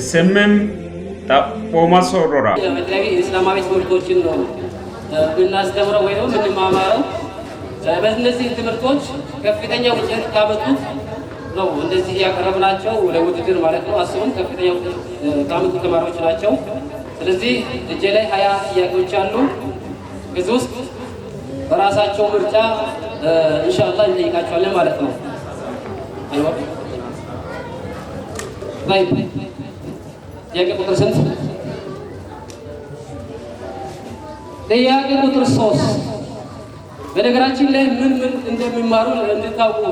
SMM xaphooma soorrora. የተለያዩ የእስላማዊ ትምህርቶችን ነው የምናስተምረው ወይ ደግሞ የምንማማረው። በእነዚህ ትምህርቶች ከፍተኛ ውጤት ካመጡት ነው እንደዚህ ያቀረብናቸው ለውድድር ማለት ነው። 10ሩም ከፍተኛ ውጤት ካመጡ ተማሪዎች ናቸው። ስለዚህ እጄ ላይ 20 ጥያቄዎች አሉ። ከዚህ ውስጥ በራሳቸው ምርጫ ኢንሻአላህ እንጠይቃቸዋለን ማለት ነው። አይዋ طيب፣ ጥያቄ ቁጥር ስንት? ጥያቄ ቁጥር 3። በነገራችን ላይ ምን ምን እንደሚማሩ እንድታውቁ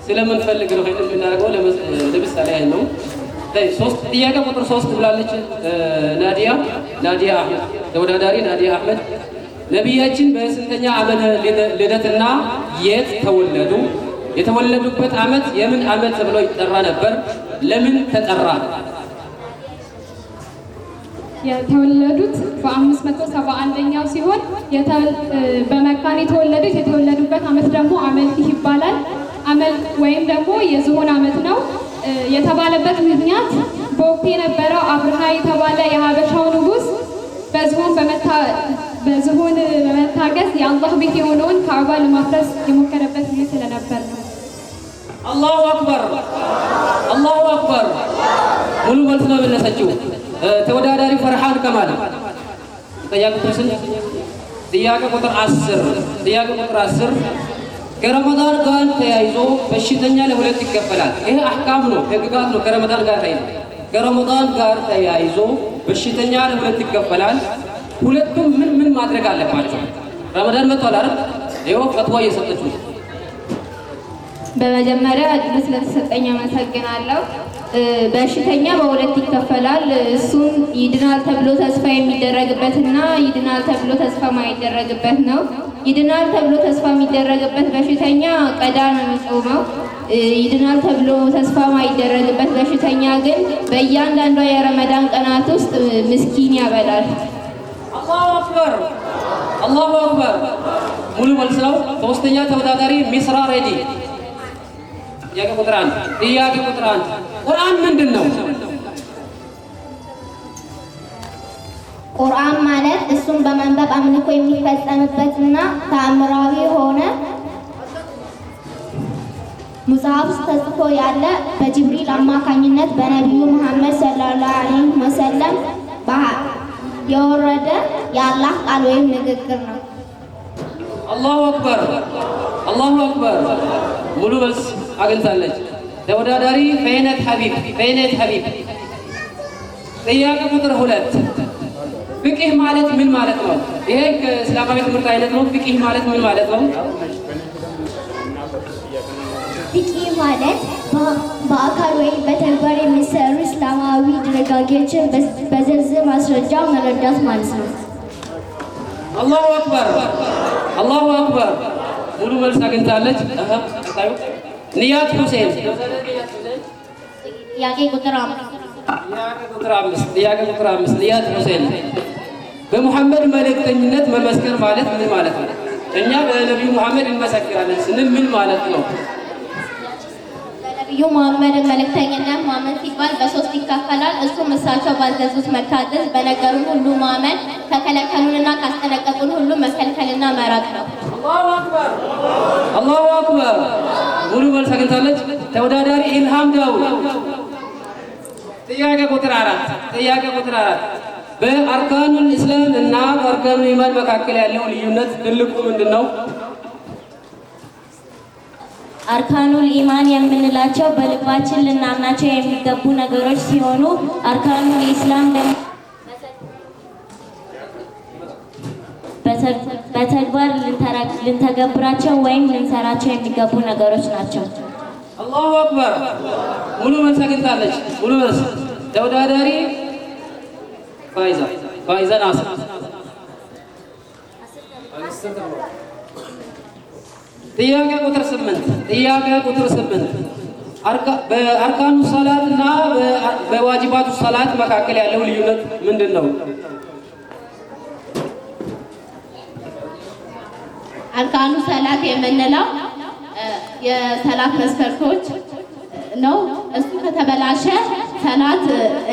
ስለምንፈልግ ነው ይሄን የምናደርገው። ለምሳሌ ያህል ነው። ሶስት፣ ጥያቄ ቁጥር 3 ብላለች ናዲያ፣ ናዲያ አህመድ፣ ተወዳዳሪ ናዲያ አህመድ። ነቢያችን በስንተኛ ዓመተ ልደትና የት ተወለዱ? የተወለዱበት ዓመት የምን ዓመት ተብሎ ይጠራ ነበር? ለምን ተጠራ? የተወለዱት በ571ኛው ሲሆን በመካ ነው የተወለዱት። የተወለዱበት ዓመት ደግሞ አመል ፊል ይባላል። አመል ወይም ደግሞ የዝሆን ዓመት ነው የተባለበት ምክንያት በወቅቱ የነበረው አብርሃ የተባለ የሀበሻው ንጉስ በዝሆን በመታገዝ የአላህ ቤት የሆነውን ካዕባ ለማፍረስ የሞከረበት ጊዜ ስለነበር ነው። አላሁ አክበር፣ አላሁ አክበር። ሙሉ መልስ ነው የመለሰችው። ተወዳዳሪ ፈርሃን ከማል፣ ጥያቄ ቁጥር ስንት? ጥያቄ ቁጥር 10። ጥያቄ ቁጥር 10፣ ከረመዳን ጋር ተያይዞ በሽተኛ ለሁለት ይከፈላል። ይሄ አህካም ነው፣ ህግጋት ነው። ከረመዳን ጋር ተያይዞ በሽተኛ ለሁለት ይከፈላል። ሁለቱም ምን ምን ማድረግ አለባቸው? ረመዳን መጥቷል አይደል? ይኸው ፈትዋ እየሰጠች ነው። በመጀመሪያ እድሉ ስለተሰጠኝ አመሰግናለሁ። በሽተኛ በሁለት ይከፈላል። እሱም ይድናል ተብሎ ተስፋ የሚደረግበትና ይድናል ተብሎ ተስፋ ማይደረግበት ነው። ይድናል ተብሎ ተስፋ የሚደረግበት በሽተኛ ቀዳ ነው የሚጾመው። ይድናል ተብሎ ተስፋ ማይደረግበት በሽተኛ ግን በእያንዳንዷ የረመዳን ቀናት ውስጥ ምስኪን ያበላል። አላሁ አክበር፣ አላሁ አክበር። ሙሉ መልስ ነው። ሶስተኛ ተወዳዳሪ ሚስራ ሬዲ። ጥያቄ ቁጥር 1። ጥያቄ ቁጥር 1፣ ቁርአን ምንድን ነው? ቁርአን ማለት እሱን በማንበብ አምልኮ የሚፈጸምበትና ተአምራዊ የሆነ መጽሐፍ ውስጥ ተጽፎ ያለ፣ በጅብሪል አማካኝነት በነቢዩ መሐመድ ሰለላሁ ዐለይሂ ወሰለም የወረደ የአላህ ቃል ወይም ንግግር ነው። አላሁ አክበር፣ አላሁ አክበር። ሙሉ መልስ አግኝታለች። ተወዳዳሪ ፈይነት ሀቢብ፣ ፈይነት ሀቢብ። ጥያቄ ቁጥር 2፣ ፍቂህ ማለት ምን ማለት ነው? ይሄ ከእስላማዊ ትምህርት አይነት ነው። ፍቂህ ማለት ምን ማለት ነው? ፊቂህ ማለት በአካል ወይም በተግባር የሚሰሩ እስላማዊ ድንጋጌዎችን በዝርዝር ማስረጃ መረዳት ማለት ነው። አላሁ አክበር፣ አላሁ አክበር። ሙሉ መልስ አግኝታለች። ቀጣዩ ንያት ሁሴን። ጥያቄ ቁጥር 5። ጥያቄ ቁጥር 5። ጥያቄ ቁጥር 5፣ ንያት ሁሴን፣ በሙሐመድ መልእክተኝነት መመስከር ማለት ምን ማለት ነው? እኛ በነቢዩ ሙሐመድ እንመሰክራለን ስንል ምን ማለት ነው? በነቢዩ መሐመድ መልእክተኝነት ማመን ሲባል በሶስት ይከፈላል። እሱም እሳቸው ባዘዙት መታዘዝ፣ በነገሩን ሁሉ ማመን፣ ከከለከሉንና ካስጠነቀቁን ሁሉ መከልከልና መራቅ ነው። አላሁ አክበር፣ አላሁ አክበር። ሙሉ መልስ አግኝታለች። ተወዳዳሪ ኢልሃም ዳውድ። ጥያቄ ቁጥር 4። ጥያቄ ቁጥር 4፣ በአርካኑል ኢስላም እና በአርካኑል ኢማን መካከል ያለው ልዩነት ትልቁ ምንድን ነው? አርካኑል ኢማን የምንላቸው በልባችን ልናምናቸው የሚገቡ ነገሮች ሲሆኑ አርካኑል ኢስላም ደግሞ በተግባር ልንተገብራቸው ወይም ልንሰራቸው የሚገቡ ነገሮች ናቸው። አላሁ አክበር። ሙሉ መልስ አግኝታለች። ሙሉ መልስ። ተወዳዳሪ ፋይዛ፣ ፋይዛ ናስር። ጥያቄ ቁጥር 8። ጥያቄ ቁጥር 8፣ በአርካኑ ሰላት እና በዋጅባቱ ሰላት መካከል ያለው ልዩነት ምንድን ነው? አርካኑ ሰላት የምንለው የሰላት መስፈርቶች ነው። እሱ ከተበላሸ ሰላት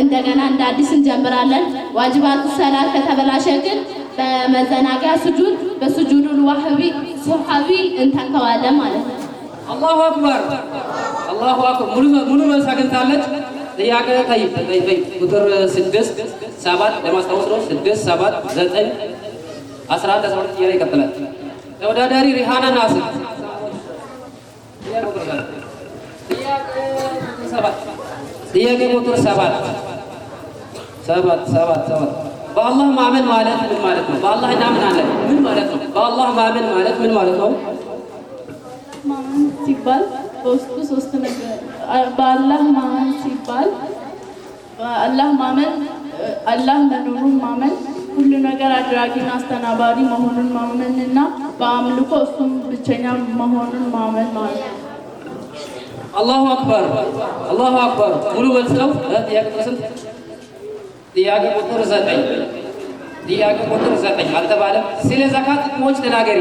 እንደገና እንደ አዲስ እንጀምራለን። ዋጅባቱ ሰላት ከተበላሸ ግን በመዘናጊያ ስጁድ በስጁዱል ዋህቢ ሱሐቢ እንተካዋለን ማለት ነው። አላሁ አክበር አላሁ አክበር። ሙሉ መልስ አግኝታለች። ጥያቄ ጠይቅ ጠይቅ። ቁጥር 6 7 ለማስታወስ ነው። 6 7 9 11 12 እያለ ይቀጥላል። ተወዳዳሪ ሪሃና ናስር። ጥያቄ ቁጥር 7 7 7 7 በአላህ ማመን ማለት ምን ማለት ነው? በአላህ እናምናለን ምን ማለት ነው? በአላህ ማመን ማለት ምን ማለት ነው? ማመን ሲባል በውስጡ ሶስት ነገር፣ በአላህ ማመን ሲባል በአላህ ማመን አላህ መኖሩን ማመን፣ ሁሉ ነገር አድራጊና አስተናባሪ መሆኑን ማመንና በአምልኮ እሱም ብቸኛ መሆኑን ማመን ማለት ነው። አላሁ አክበር አላሁ አክበር። ሙሉ መልስ ነው። ጥያቄ ቁጥር ስንት? ጥያቄ ቁጥር 9። ጥያቄ ቁጥር 9 አልተባለም። ስለ ዘካ ጥቅሞች ተናገሪ።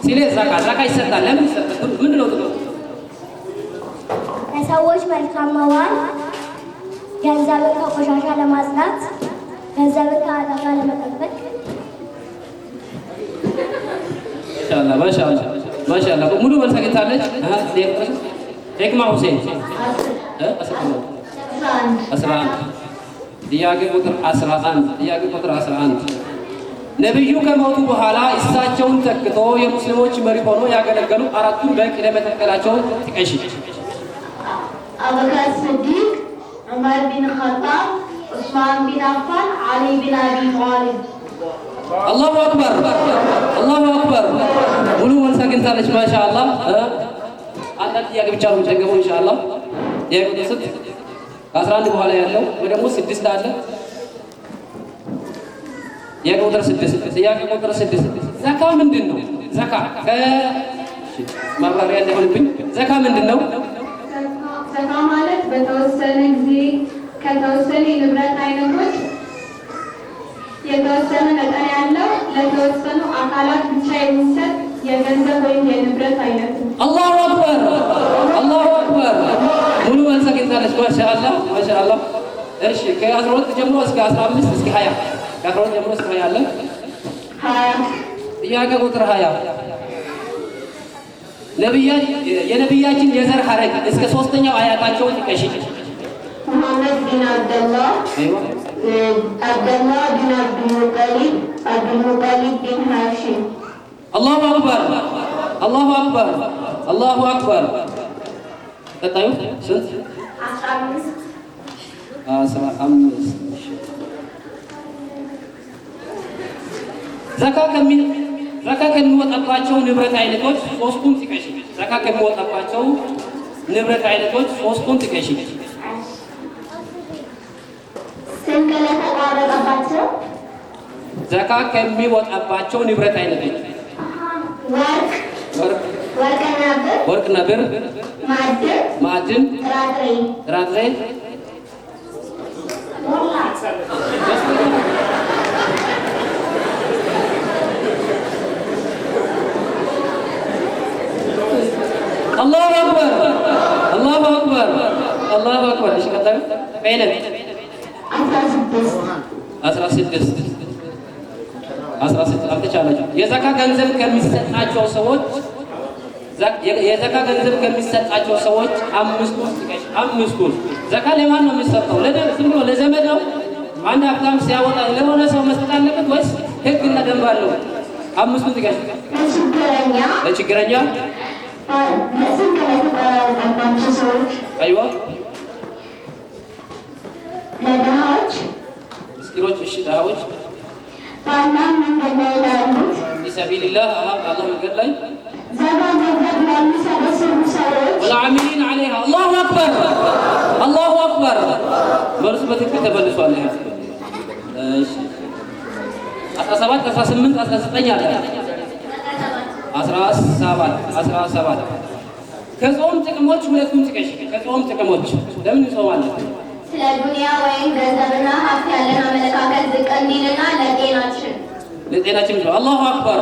ስለ ዘካ ይሰጣል። ለምን ይሰጣል? ምንድን ነው ጥቅሙ? ለሰዎች መልካም መዋል፣ ገንዘብን ከቆሻሻ ለማጽዳት፣ ገንዘብን ከአደጋ ለመጠበቅ። ማሻአላህ ማሻአላህ ማሻአላህ። ሙሉ መልስ አግኝታለች። ሂክማ ሁሴን 11። ጥያቄ ቁጥር 11። ጥያቄ ቁጥር 11። ነብዩ ከሞቱ በኋላ እሳቸውን ተክቶ የሙስሊሞች መሪ ሆኖ ያገለገሉ አራቱን በቅደም ተከተላቸው ጥቀሺ። አቡበከር ስዲቅ፣ ዑመር ቢን ኸጣብ፣ ዑስማን ቢን አፋን፣ ዓሊ ቢን አቢ ጣሊብ። አላሁ አክበር አላሁ አክበር። ሙሉ መልስ አግኝታለች። ማሻአላህ። አንዳንድ ጥያቄ ብቻ ነው የምትደገመው ኢንሻአላህ። ጥያቄ ቁጥር ስንት? ከ11 በኋላ ያለው ወይ ደግሞ 6 አለ። ጥያቄ ቁጥር 6። ጥያቄ ቁጥር 6። ዘካ ምንድን ነው? ዘካ ማብራሪያ እንዳይሆንብኝ፣ ዘካ ምንድን ነው? ዘካ ማለት በተወሰነ ጊዜ ከተወሰነ የንብረት አይነቶች የተወሰነ መጠን ያለው ለተወሰኑ አካላት ብቻ የሚሰጥ የገንዘብ ወይም የንብረት አይነት ነው። አላሁ አክበር አላሁ አክበር። ሙሉ መልስ አግኝታለች። ማሻአላህ ማሻአላህ። እሺ ከ12 ጀምሮ እስከ 15 እስከ 20፣ ከ12 ጀምሮ እስከ 20 አለ። 20። ጥያቄ ቁጥር 20። የነቢያችን የዘር ሐረግ እስከ ሶስተኛው አያታቸው ጥቀሺ። ሙሐመድ ቢን አብደላህ፣ አብደላህ ቢን አብዱልሙጠሊብ፣ አብዱልሙጠሊብ ቢን ሃሺም። አላሁ አክበር አላሁ አክበር አላሁ አክበር። ቀጣዩ ስንት? 15። 15። ዘካ ከሚወጣባቸው ንብረት አይነቶች ሶስቱን ጥቀሺ። ዘካ ከሚወጣባቸው ንብረት አይነቶች ሶስቱን ጥቀሺ። ስንቅ ለተቋረጠባቸው። ዘካ ከሚወጣባቸው ንብረት አይነቶች ወርቅ፣ ወርቅ፣ ወርቅና ብር፣ ወርቅና ብር፣ ማዕድን፣ ማዕድን፣ ጥራጥሬ፣ ጥራጥሬ። አላሁ አክበር አላሁ አክበር አላሁ አክበር። እሺ ቀጣዩ በይነት። 16። 16። 16 አልተቻላችሁ። የዘካ ገንዘብ ከሚሰጣቸው ሰዎች አምስቱን ጥቀሽ። አምስቱን። ዘካ ለማን ነው የሚሰጠው? ዝም ብሎ ለዘመድ ነው? አንድ ሀብታም ሲያወጣ ለሆነ ሰው መስጠት አለበት ወይስ ህግና ደንብ አለው? አምስቱን ጥቀሽ። ለችግረኛ፣ ለችግረኛ፣ ስንቅ ለተቋረጠባቸው ሰዎች፣ አይዋ፣ ለድሃዎች፣ ምስኪኖች፣ እሺ ድሃዎች፣ በአላህ መንገድ ላይ ላሉት፣ ፊ ሰቢልላህ፣ አላህ መንገድ ላይ፣ ዘካ ገንዘብ ለሚሰበስቡ ሰዎች። ወልዓሚሊን ዐለይሃ። አላሁ አክበር አላሁ አክበር። መልሱ በትክክል ተመልሷል። ይሄ እሺ 17 18 19 አለ። 17። 17። ከጾም ጥቅሞች ሁለቱን ጥቀሽ። ከጾም ጥቅሞች፣ ለምን እንጾማለን? ስለ ዱንያ ወይም ገንዘብና ሀብት ያለን አመለካከት ዝቅ እንዲልና ለጤናችን። ለጤናችን ነው። አላሁ አክበር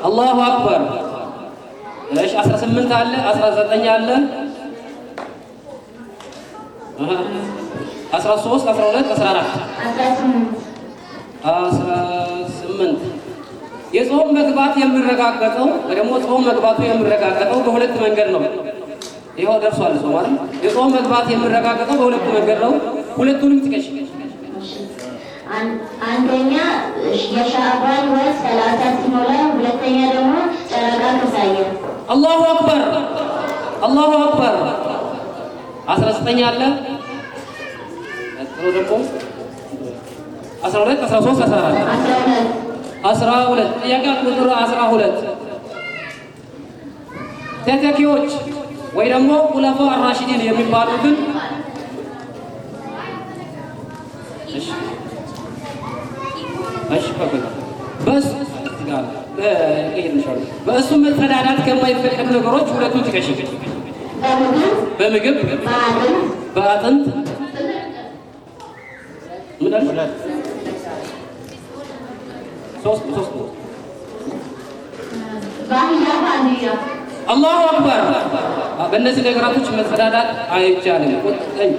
አላሁ አክበር። እሺ 18 አለ፣ 19 አለ። 13፣ 12፣ 14። 18። 18። የጾም መግባት የሚረጋገጠው ወይ ደግሞ ጾም መግባቱ የሚረጋገጠው በሁለት መንገድ ነው። ይኸው ደርሷል ጾም አይደል? የጾም መግባት የሚረጋገጠው በሁለት መንገድ ነው። ሁለቱንም ጥቀሽ። አንደኛ የሻዕባን ወር 30 ሲሞላ፣ ሁለተኛ ደግሞ ጨረቃ ከታየ። الله أكبر፣ الله أكبر። 19 አለ። ቀጥሎ ደግሞ 12፣ 13፣ 14። 12። 12። ጥያቄ ቁጥር 12። ተተኪዎች ወይ ደግሞ خلفاء الراشدين የሚባሉትን፣ እሺ እሺ፣ በስ በእሱ መጸዳዳት ከማይፈቀዱ ነገሮች ሁለቱን ጥቀሽ። በምግብ፣ በምግብ፣ በአጥንት። በአጥንት። ምን አልሽ? ሶስት ሶስት። በአህያ፣ በአህያ። الله أكبر። በእነዚህ ነገራቶች መጸዳዳት አይቻልም። ቁጥኝ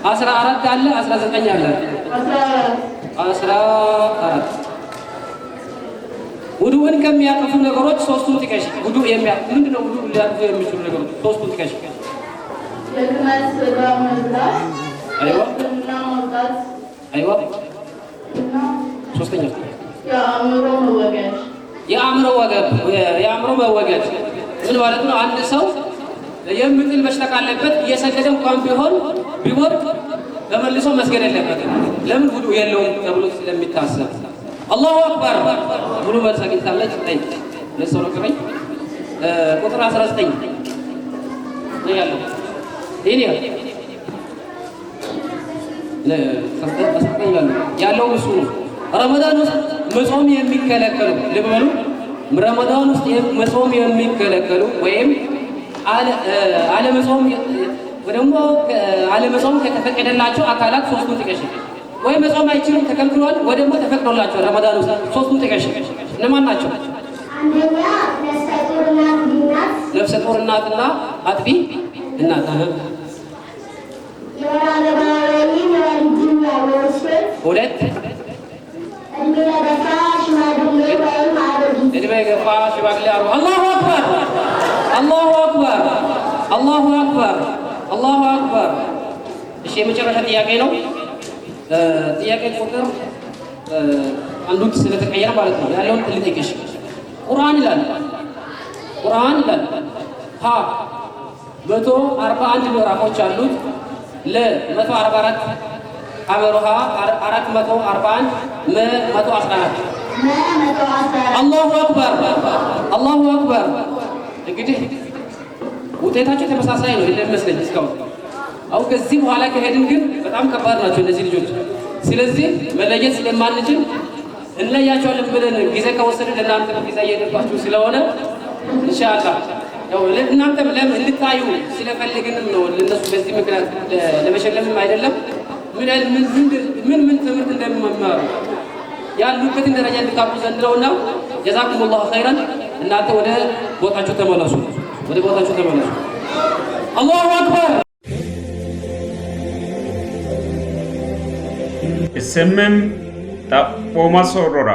14 አለ፣ 19 አለ። 14። 14። ውዱእን ከሚያጠፉ ነገሮች ሶስቱን ጥቀሽ። ውዱእ የሚያ ምንድን ነው? ውዱእ ሊያጠፉ የሚችሉ ነገሮች ሶስቱን ጥቀሽ። የግመል ስጋ መብላት፣ أيوه እና ማውጣት أيوه እና ሶስተኛ። የአእምሮ መወገድ። የአእምሮ ወገብ፣ የአእምሮ መወገድ ምን ማለት ነው? አንድ ሰው የሚጥል በሽታ ካለበት እየሰገደ እንኳን ቢሆን ቢወድቅ ተመልሶ መስገድ የለበትም። ለምን? ውዱእ የለውም ተብሎ ስለሚታሰብ። الله أكبر። ሙሉ መልስ አግኝታለች። ጠይ ለሰው ነው። ቅረኝ ቁጥር 19 ነው ያለው። ይሄ ያለው ያለው እሱ ነው። ረመዳን ውስጥ መጾም የሚከለከሉ፣ ልብ በሉ፣ ረመዳን ውስጥ መጾም የሚከለከሉ ወይም አለመጾም ወይ ደግሞ አለመጾም ከተፈቀደላቸው አካላት ሶስቱን ጥቀሽ። ወይ መጾም አይችሉም ተከልክሏል፣ ወይ ደግሞ ተፈቅዶላቸው ረመዳን ውስጥ ሶስቱን ጥቀሽ። እነማን ናቸው? አንደኛ ነፍሰ ጡር እናት እናት። ነፍሰ ጡር እናትና አጥቢ እናት። የወር አበባ ወይም የወሊድ ደም ያለው ሴት። ሁለት። እድሜ ለገፋ ሽማግሌ ወይም አሮጊት። እድሜ የገፋ ሽማግሌ አሩ الله أكبر፣ الله أكبر፣ الله أكبر፣ الله أكبر። እሺ፣ የመጨረሻ ጥያቄ ነው። ጥያቄ ቁጥር አንዱ ስለተቀየረ ማለት ነው ያለውን ልጠይቅሽ። ቁርአን ይላል፣ ቁርአን ይላል ሀ 141 ምዕራፎች አሉት፣ ለ 144፣ ሐመሩ ሐ 441፣ መ 114። መ 114። الله أكبر፣ الله أكبر። እንግዲህ ውጤታቸው ተመሳሳይ ነው እንደሚመስለኝ እስካሁን። አሁን ከዚህ በኋላ ከሄድን ግን በጣም ከባድ ናቸው እነዚህ ልጆች። ስለዚህ መለየት ስለማንችል እንለያቸዋለን ብለን ጊዜ ከወሰድን ለእናንተ ጊዜ እየሄደባችሁ ስለሆነ ኢንሻአላህ ያው እናንተም ለምን እንድታዩ ስለፈለግንም ነው። ለነሱ በዚህ ምክንያት ለመሸለምም አይደለም፣ ምን ያህል ምን ምን ምን ትምህርት እንደሚማሩ ያሉበትን ደረጃ እንድታውቁ ዘንድ ነውና جزاكم الله خيرا። እናንተ ወደ ቦታችሁ ተመለሱ፣ ወደ ቦታችሁ ተመለሱ። الله أكبر። SMM xaphooma soorrora.